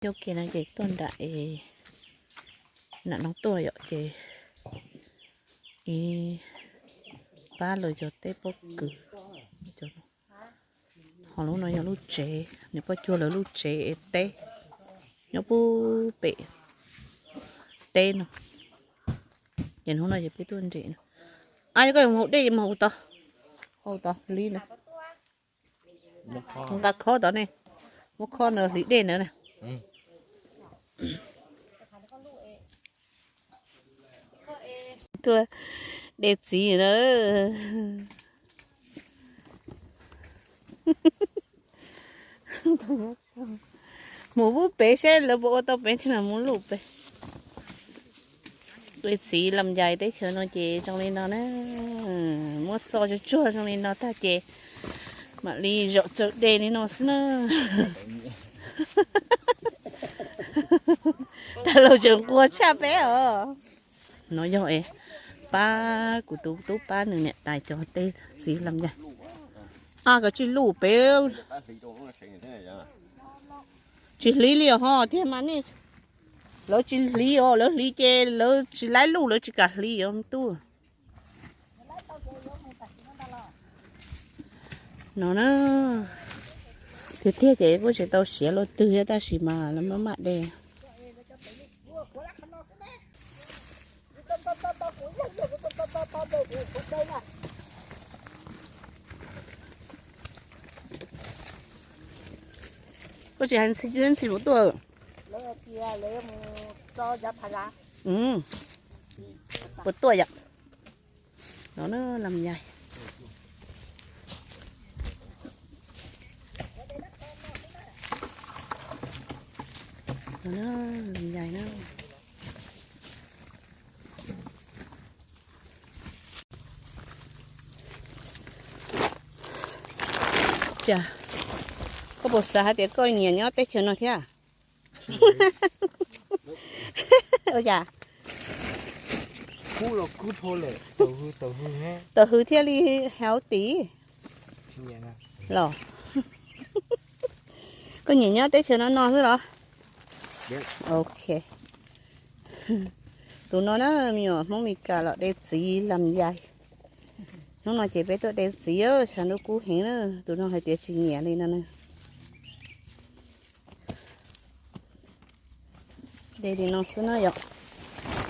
Coj kiag no ces tuaj nram es nram no tuaj yom, ces ib pab los yog teb pob kws. Ho lub no yog lub tsev, niam poj cuag lawv lub tsev es teb nyob puag pem teb no. Ces hnub no ces peb tuaj nres no. Ab, koj yuav mus haus dej, mus haus tod, haus tod hliv na. Nqa khob tod ne, muab khob no hliv dej ntawd na. Tuaj de txiv na. Mus pub pem seb lawv puas ua tau pem thiab mas mus luj pem. De txiv lam yais teb chaws no ces zoo li no na. Muab txo tsuag tsuag zoo li no tag ces mam li zaum tsaws de li no xwb na. Tag los tseem nquag tshaj peb os. No yog es pab kuv tus tub pab nws niam tais cov teb txiv lam yais. Ab, koj tsis luj pem. Tsis hliv li os ho tiag mas nej. Lawv tsis hliv os, lawv hliv ces lawv tsis laib luj, lawv tsis kam hliv os tub. No na, tiag tiag ces kuj tsis tau siav luaj twg thiab tab sis mas lawv maj maj de. Koj tsis hais ntxhi mus tuaj. Puas tuaj yom? No na, lam yais. No na, lam yais na. Cas koj puas xav hais tias koj nyiam nyob teb chaws no thiab? Ua cas? Tawm hws thiaj li healthy los? Koj nyiam nyob teb chaws no no xwb los? Ok. Tus no na, me nyuam Hmoob Mes Kas los de txiv lam yais. Hnub no ces peb tuaj de txiv, tshav ntuj kub heev na. Tus no hais tias tsis nyiam li no na. De li no xwb na yom.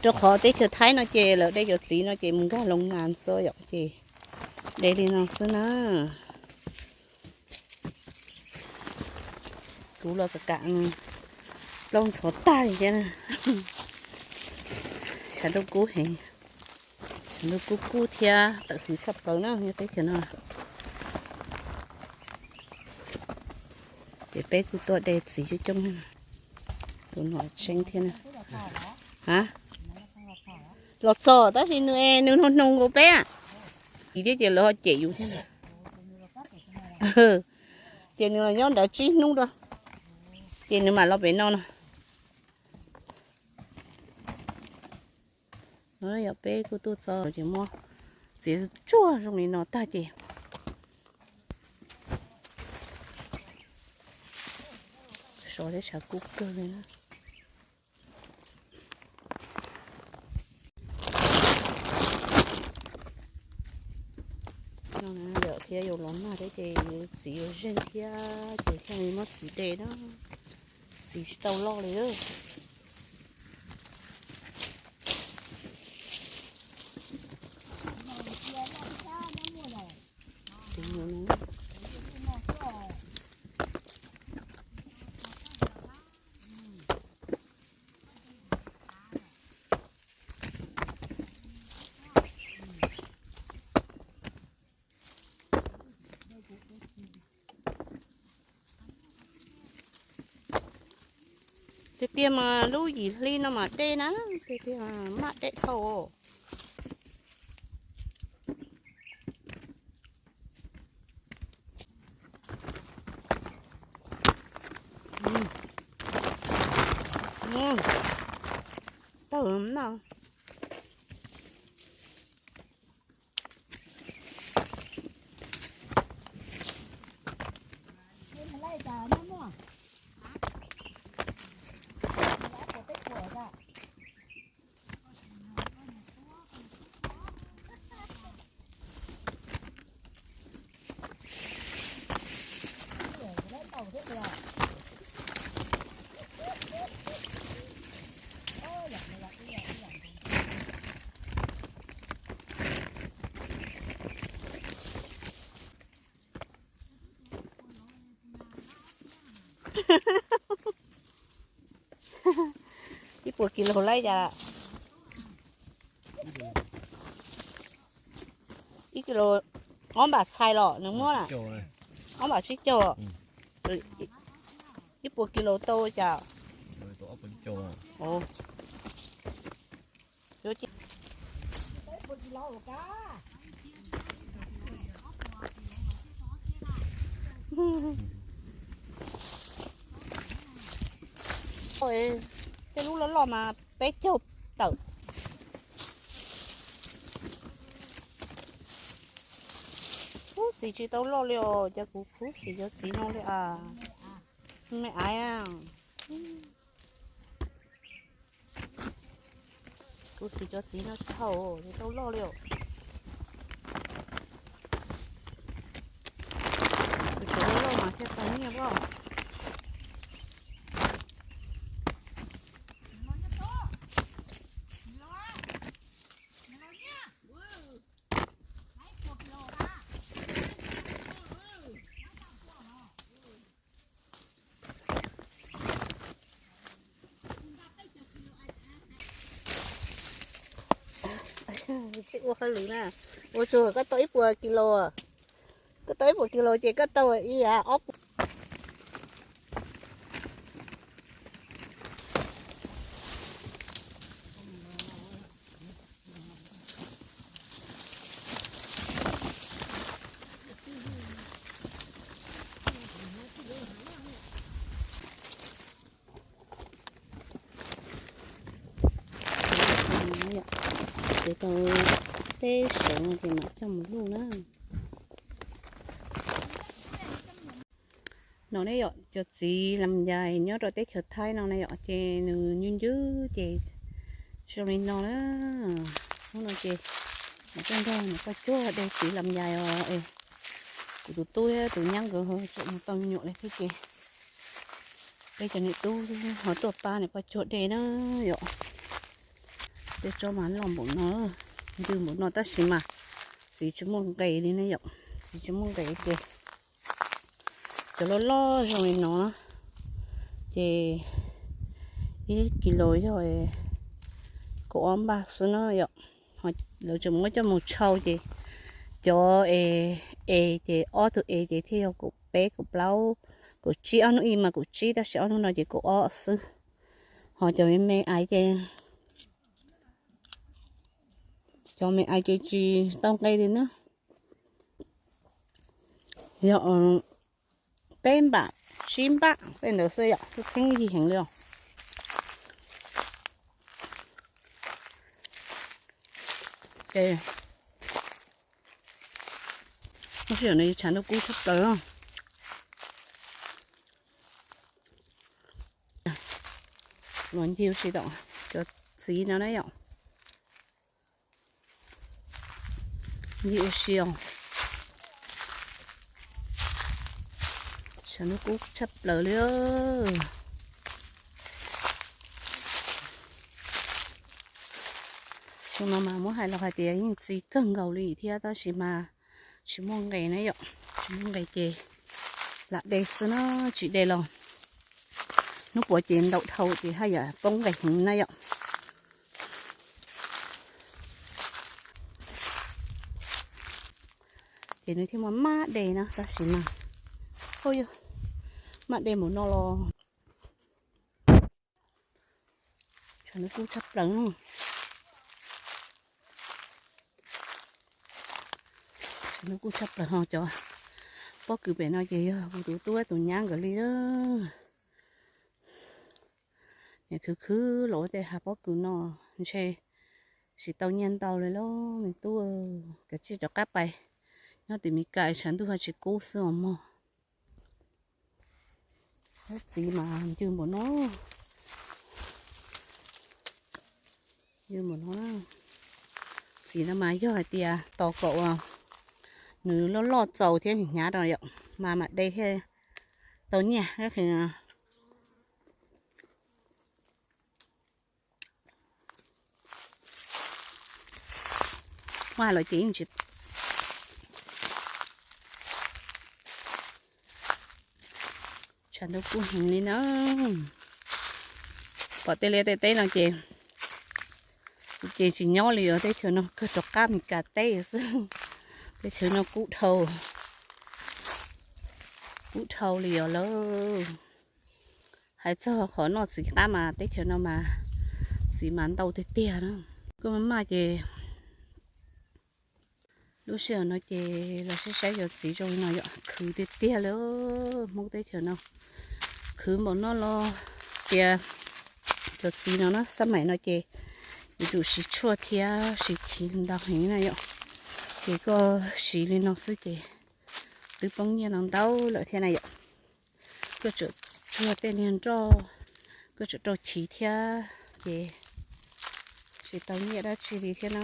Rau qhov teb chaws Thaib no ces lawv de cov txiv no ces mus nkag loo nas xwb yom, ces de li no xwb na. Kuv los kam kam plaub ntxhov tag li thiab na. Tshav ntuj kub heev, tshav ntuj kub kub thiab tawm hws tshaj plaws na nyob teb chaws no. Ces peb kuj tuaj de txiv coob coob. Tus no tseeb thiab na. Ha, los txog tab sis nws, nws hnoos hnoos nkaus peb. Txiv thiab ces lawv ho cem yus thiab. Ces nws los nyob nrad tsib hnub rau, ces nws mam los pem no no. No yog peb kuj tuaj txog ces muab txiav tsuag zoo li no tag ces sov thiab tshav kub kawg li na. Yam thiab yuav los nag thiab ces txiv yuav zeeg thiab ces thiaj li muab txiv de na. Txiv tsis tau loj li. Tiag tiag mas lub yim hli no mas dej na, tiag tiag maj dej dhau. Tawg no. Ib puas kis lus lawm cas? Ib kis lus ob npam txhais los nws muab na. Ob npam tsib caug. Ib puas kis lus tau cas? Tej lub loj loj mas peb caug tawm. Khuv xim tsis tau loj li os, cas kuv khuv xim cov txiv no li as. Me aiv, khuv xim cov txiv no tsis tau, tsis tau loj li os. Kuv tseem loj loj mas thiaj tau nyiaj os. Tsis ua hauj lwm na, ua tsuag koj tau ib puas kis lus, koj tau ib puas kis lus ces koj tau ib ob puas. Kuv tau peb seev no ces mam coj mus luj na. No ne yom, cov txiv lam yais nyob rau teb chaws Thaib no na yom, ces nws ncwb ncwb ces zoo li no na. Hnub no ces mam coj nrog nws poj cuag de txiv lam yais os es kuv tus tub thiab tus nyab nkawd tseem mus tau me nyuam li thiab ces peb cov niam tub ho tuaj pab nws poj cuag de na yom. Tej tsob mas loj npaum no, ncw npaum no tab sis mas txiv tsis muaj nqis li ne yom, txiv tsis muaj nqis ces cov loj loj zoo li no ces ib kis lus yog kaum ob npaj xwb na yom. Lawv tseem muab coj mus tshau ces cov es, es ces ob tug es ces thiaj yog kaum peb kaum plaub, kaum tsib, ob hnub ib mas kaum tsib tab sis ob hnub no ces kaum ob xwb. Ho cov me me aiv ces, cov me aiv ces tsis tau nqe li na. Yog peb npam tsib npam tej ntawd xwb yom, tub kheeb yig heev li os. Ces lub sij hawm no tshav ntuj kub tshaj plaws. Los ncig ua si tom cov txiv no na yom. Ncig ua si os. Tshav ntuj kub tshaj plaws li. Xyoo no mas muab hais los hais tias yeej txiv kawg nkaus li thiab tab sis mas tsis muaj nqis na yom, tsis muaj nqis ces lam de xwb na, tsis de los hnub puav ces ntaum dhau ces haj yam poob nqis heev na yom. Ces nws thiaj maj maj de na tab sis mas, ua yog maj de mus no los tshav ntuj kub tshaj plaws. Tshav ntuj kub tshaj plaws ho cov pob kws pem no ces yog kuv tus tub tus nyab nkawd li. Niam khwv khwv los ua tej hav pob kws no ntshe tsis tau nyiaj ntau li lauj me tub. Kav tsij rov qab pais nyob tim Meskas tshav ntuj ho tsis kub xwb os mog. Txiv mas ncw npaum no, ncw npaum no. Txiv no mas yog hais tias tos kom uas nws loj loj txaus thiab hnyav rau yom mas mam de thiaj tau nyiaj. Muab hais los ces yeej tsis Ntau kub heev li na. Pom tej liaj tej teb no ces ces tsis nyob li os, teb chaws no kawg rov qab Meskas teb xwb. Teb chaws no kub dhau, kub dhau li os lawm. Hais txog qhov noj txiv qab mas teb chaws no mas txiv mas ntau tiag tiag na. Kuj maj maj ces lub sij hawm no ces los saib saib cov txiv zoo li no yom, khwv tiag tiag li. Hmoob teb chaws no khwv npaum no los tias cov txiv no na, xab maim no ces yuav tsum siv tshuaj thiab siv chiv ntau heev na yom. Ces koj siv li no xwb ces twb poob nyiaj no ntau lawm thiab na yom. Koj tseem tsuag tej niag nroj, koj tseem rau chiv thiab ces tsis tau nyiaj dab tsi li thiab na.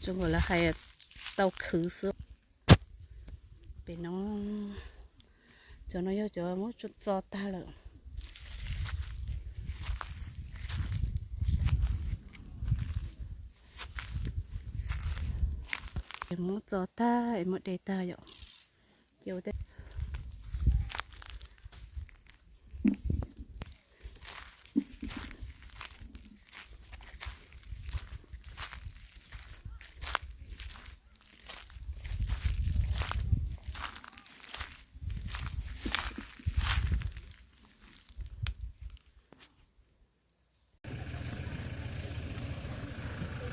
Zoo nkaus lawv hais tau khwv xwb. Pem no, cov no yog cov muab tso tag lawm. Muab tso tag es muab de tag yom. Ces ua tej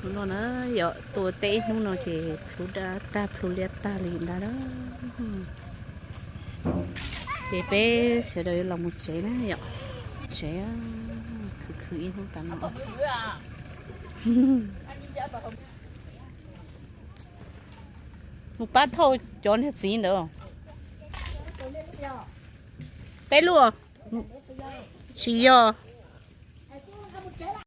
Hnub no na, yog tua teb hnub no ces plhu daj tag plhu liab tag li ntag lawm. Ces peb sawv daws los mus tsev na yom. Tsev, khwv khwv ib hnub tas no. Mus pab thauj cov niag txiv ntawd. Peb lub, tsis yog.